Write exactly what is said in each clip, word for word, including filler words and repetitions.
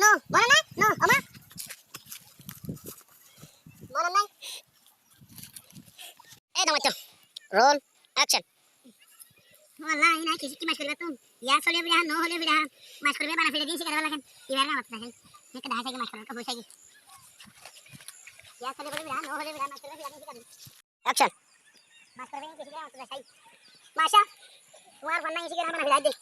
No, mone nai? No, oma. Mone nai? Ei, damaitto. Roll, action. O Allah, iín añí ki, ki mac goríbar tún? Yes óile biçá, no óile biçá. Mac goríbar bana fira diye, cíkar goríbar lage. Ibáre mac goríbar lage. Ekka dahái saigói mac goríbar, boi saigói. Yes óile biçá, no óile biçá, mac goríbar fira diye, cíkar goríbar. Action. Mac goríbar, iín ki cíkar goríbar, mac goríbar sai. Maca, tuáñr bana iín cíkar goríbar bana fira diye.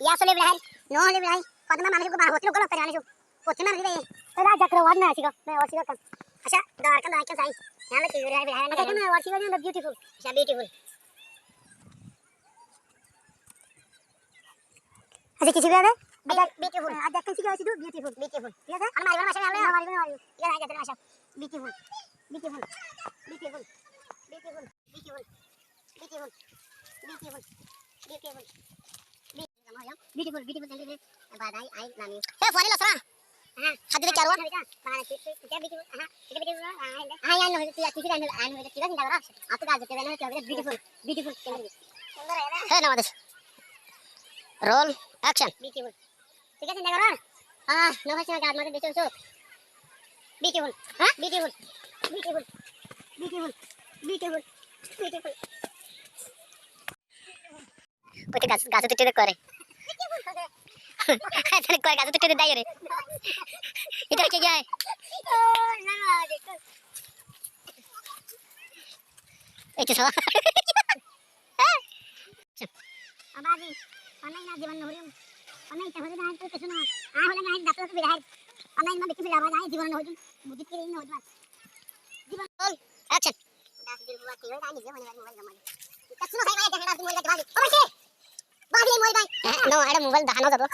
Yes óile biçá, no óile biçá. Kotó manúic gulá bana hoitó gulá, hoitó gulá. Fottí manúic de. Tóile aijja ekkán word no asíbo. No, word asíbo ekkán. Accá, dor ekkán, dor ekkán sai. Yían loi ki gorí félaibo? Accá, ekkán word asíbo, yían loi beautiful. Accá, beautiful. Accá, ki asíbo de? Accá, beautiful. Accá, ekkán asíbo, asíbo, beautiful. Beautiful. Thík asé? Ar maribo na, accá, maribo na, maribo na. Thík asé, accá, accá. Beautiful. Beautiful. Beautiful. Beautiful. Beautiful. Beautiful. Beautiful. Beautiful, beautiful, beautiful. But I, I love you. Hey, fuani losra. Aha. Hadi de kya hua? Aha, aha, no, tui, tui, tui, tui, tui, tui, tui, tui, tui, tui, tui, beautiful, beautiful. Hey, namaste. Roll, action. Beautiful. Thík asé, চিন্তা করো। Ah, no, হচ্ছে না, গাছ মাঝে বেঁচে উঠো। Beautiful. Huh? Beautiful. Beautiful. Beautiful. Beautiful. Beautiful. Oi to gas, gas utte utte kore. Oi to kore, gas utte utte dai re. Idhar kya gaya hai? Ei to sala. Abaji, online na jiban no horim. Online ta horim na, to kichu no. Ah, hoile na, dato to bidai. Online ma biki bila abaji, jiban no horim. Mujit kiri no horim. Jiban. Roll, action. No, ere mobile dahano jabo.